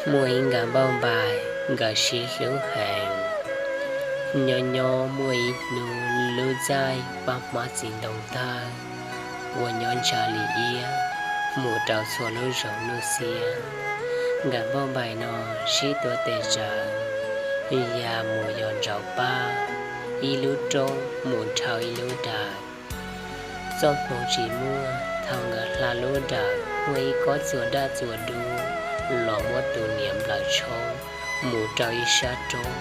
Muaj ib nkawm npauj npaim nkawd sib hlub heev. Nyob nyob muaj ib hnub lub caij paj hmab txiv ntoo tawg, uas nyob ntshav li iab mus rau txhua lub zoov nuj xiab. Nkawm npauj npaim no sib tuav tes tsawv ya mus yos ntsauv paj, ib lub roob mus dhau ib lub dawm. Txoj hmoov tsis muaj thaum nkawd hla lub dawm muaj ib kob txuas daj txuas dub los muab tus niam nplawm tshoob mus rau ib sab roob,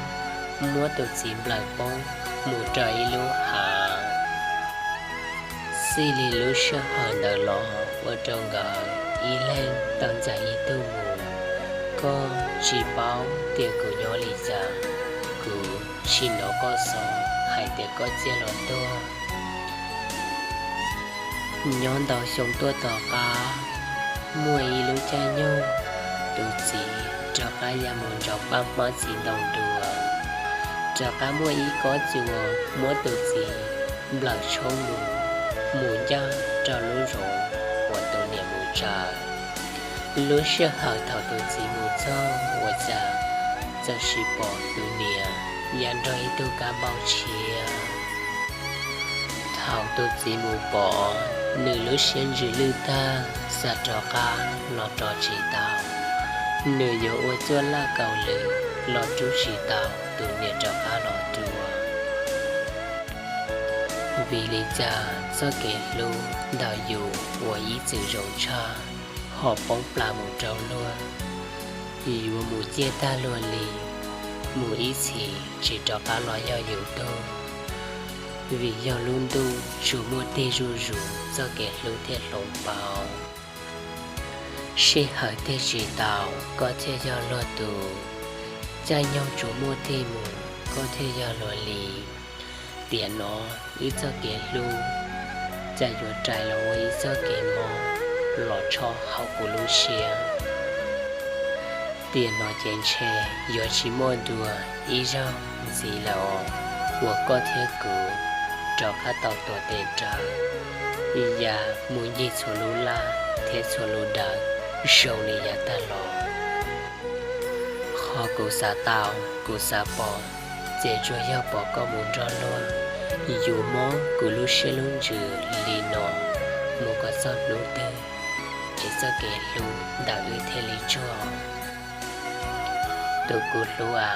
muab tus txiv nplawm poob mus rau ib lub hav. Txij li lub sij hawm ntawd los ua rau nkawd ib leeg tau ntxeev ib tug mus. Koj tsis paub tias kuv nyob li cas, kuv tsis hnov koj xov hais tias koj ciaj los tuag. Nyob ntau xyoo tuaj tom qab, muaj ib lub caij nyoog, tus txiv rov qab ya mus ntsauv paj hmab txiv ntoo dua. Rov qab muaj ib kob txuas muab tus txiv nplawm tshoob mus, mus ncaj rau lub zoov uas tus niam mus tsaws. Lub sij hawm thaum tus txiv mus txog ua cas txawm sis pom tus niam ya nrog ib tug kab npauj tshiab. Thaum tus txiv mus pom, nws lub siab ntsws lwj tag, xav rov qab los rov tsis tau. Nws yuav ua txuj laj kaus lwm los rub tsis tau tus niam rov qab los dua. Vim li cas txoj kev hlub ntawm yus uas ib txwm zoo tshaj ho poob plaws mus rau luag? Yuav mus ciaj tag luag li, mus ib txhis tsis rov qab los yog yus tug. Vim yog lub ntuj tsuas muaj tig zuj zus txoj kev hlub thiaj hloov pauv. Sij hawm tig tsis tau koj thiaj yog luag tus, caij nyoog tsuas muaj tig mus koj thiaj yog luag li. Tiam no wb txoj kev hlub cas yuav rais los ua ib txoj kev mob los tsho hauv kuv lub siab. Tiam no ces ntshe yuav tsis muaj dua ib zaug ntxiv lawm os, uas koj thiab kuv rov qab tau tuav tes rawv, ya mus ncig txhua lub laj thiab txhua lub dawm zoo li yav tag los. Qhov kuv xav tau, kuv xav pom, ces tsuas yog pom koj mus nrog luag, yuav mob kuv lub siab lub ntsws li no mus kom txog hnub twg, es txoj kev hlub ntawm wb thiaj li tsuag. Tus kuv hlub a,